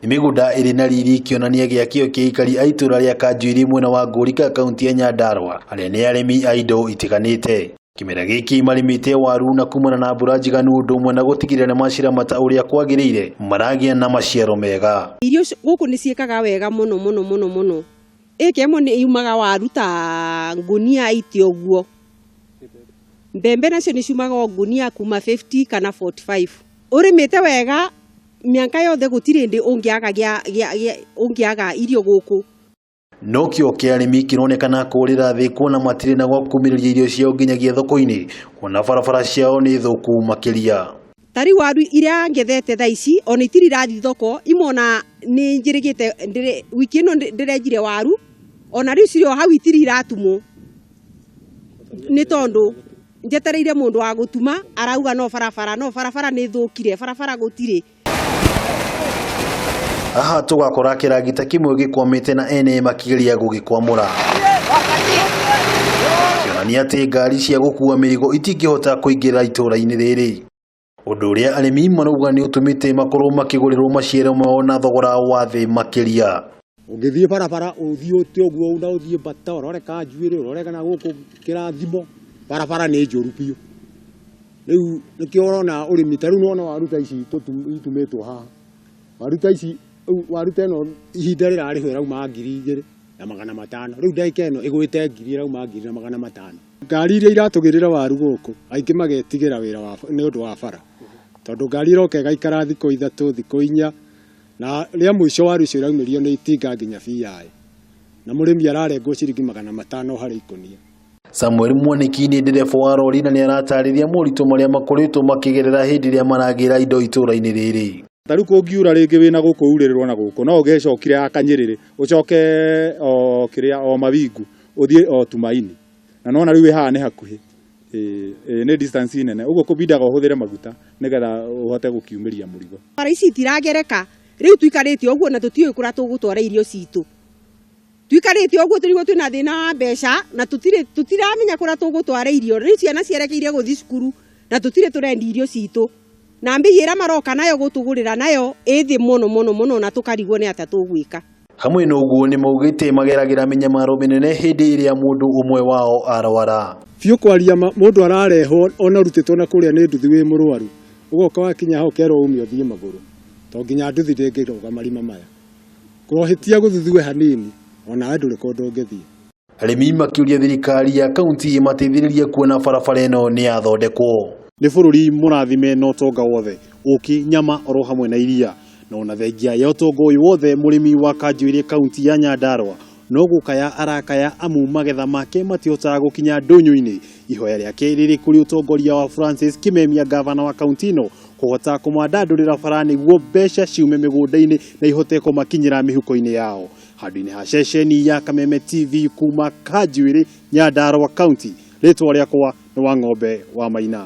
Nĩ mĩgũnda ĩrĩ na riri kĩonania gĩa kĩo kĩa aikari a itũra rĩa Kanjuiri mwena wa Ngũrika kaunti ya Nyandarua arĩa nĩ arĩmi a indo itiganĩte. Kĩmera gĩkĩ marĩmĩte waru na kumana na mbura njiganu ũndũ ũmwe na gũtigĩrĩra nĩ maciramata ũrĩa kwagĩrĩire maragĩa na maciaro mega. Irio gũkũ nĩ ciĩkaga wega mũno mũno mũno mũno. Ĩka ĩmwe nĩ yumaga waru ta ngunia 80 ũguo. Mbembe nacio nĩ ciumaga o ngunia kuma 50 kana 45. Ũrĩmĩte wega mĩaka yothe gũtirĩ hĩndĩ ũngĩaga ũngĩaga irio gũkũ. No kĩo kĩa arĩmi kĩronekana kũrĩra thĩ kuona matirĩ na gwa kumĩrĩria irio ciao nginyagia thoko-inĩ kuona barabara ciao nĩ thũku makĩria. Ta rĩu waru iria ngethete thaa ici ona itirĩ irathiĩ thoko, imwe ona nĩ njĩrĩgĩte wiki ĩno ndĩrenjire waru ona rĩu cirĩ o hau itirĩ iratumwo nĩ tondũ njetereire mũndũ wa gũtuma arauga no barabara, no barabara nĩ thũkire, barabara gũtirĩ. Haha tũgakora kĩragita kĩmwe gĩkwamĩte na ene makĩgeria gũgĩkwamũra. Kĩonania atĩ ngari cia gũkua mĩrigo itingĩhota kũingĩra itũra-inĩ rĩrĩ. Ũndũ ũrĩa arĩmi marauga nĩ ũtũmĩte makorwo makĩgũrĩrwo maciaro mao na thogora wa thĩ makĩria. Ũngĩthiĩ barabara ũthiĩ ũte ũguo na ũthiĩ Mbata ũrore Kanjuĩrĩ ũrore kana gũkũ Kĩrathimo, barabara nĩ njũru biũ. Rĩu nĩkĩo ũrona ũrĩmi ta rĩu nĩwona waru ta ici itumĩtwo haha. Waru ta ici, waru ta ĩno ihinda rĩrarĩhwo ĩrauma 2500. Rĩu ndagĩka ĩno ĩgwĩte ngiri ĩrauma 1500. Ngari iria iratũgĩrĩra waru gũkũ aingĩ magetigĩra wĩra wa nĩ ũndũ wa bara. Tondũ ngari ĩroka ĩgaikara thikũ 3 thikũ 4 na rĩa mũico waru icio iraumĩrio nĩ itinga nginya BI. Na mũrĩmi ararengwo ciringi 500 harĩ ikũnia. Samuel Mwaniki nĩ ndereba wa rori na nĩ aratarĩria moritũ marĩa makoretwo makĩgerera hĩndĩ ĩrĩa maragĩra indo itũra-inĩ rĩrĩ. Ta rĩu kũngiura rĩngĩ wĩna gũkũ urĩrĩrwo na gũkũ no ũgĩcokire ya Kanyĩrĩrĩ ũcoke o kĩrĩa o Mawingu ũthiĩ o Tumaini na nona rĩu wĩ haha nĩ hakuhĩ. Nĩ distance nene ũguo kũbindaga ũhũthĩre maguta nĩgetha ũhote gũkiumĩria mũrigo. Bara ici itiragereka rĩu tũikarĩte ũguo na tũtiũĩ kũrĩa tũgũtwara irio citũ. Tũikarĩte ũguo tũrigwo twĩna thĩna wa mbeca na tũtiramenya kũrĩa tũgũtwara irio. Rĩu ciana cierekeire gũthiĩ cukuru na tũtirĩ tũrendia irio citũ. Na mbei ĩrĩa maroka nayo gũtũgũrĩra nayo ĩ thĩ mũno mũno mũno na tũkarigwo nĩ atĩa tũgwĩka. Hamwe na ũguo nĩ maugĩte mageragĩra mĩnyamaro mĩnene hĩndĩ ĩrĩa mũndũ ũmwe wao arwara. Biũ kwaria ma mũndũ ararehwo ona ũrutĩtwo na kũrĩa nĩ nduthi wĩ mũrwaru ũgoka wakinya hau ũkerwo ume ũthiĩ magũrũ to nginya nduthi ndĩngĩrũga marima maya. Kũrohĩtia gũthuthue hanini onawe ndũrĩ kũndũ ũngĩthiĩ. Arĩmi makĩũria thirikari ya kaunti ĩmateithĩrĩrie kuona barabara ĩno nĩ yathondekwo. Nĩ bũrũri mũrathime na ũtonga wothe, ũkĩ, nyama oro hamwe na iria. Na ona thengia ya ũtonga ũyũ wothe mũrĩmi wa Kanjuĩrĩ kaunti ya Nyandarua no gũkaya arakaya amu magetha make matihotaga gũkinya ndũnyũ-inĩ. Ihoya rĩake rĩrĩ kũrĩ ũtongoria wa Francis Kimemia gavana wa kaunti ĩno kũhota kũmandandũrĩra bara nĩguo mbeca ciume mĩgũnda-inĩ na ihote kũmakinyĩra mĩhuko-inĩ yao. Handũ-inĩ ha ceceni ya Kameme TV kuma Kanjuĩrĩ, Nyandarua kaunti, rĩtwa rĩakwa nĩ Wang'ombe wa Maina.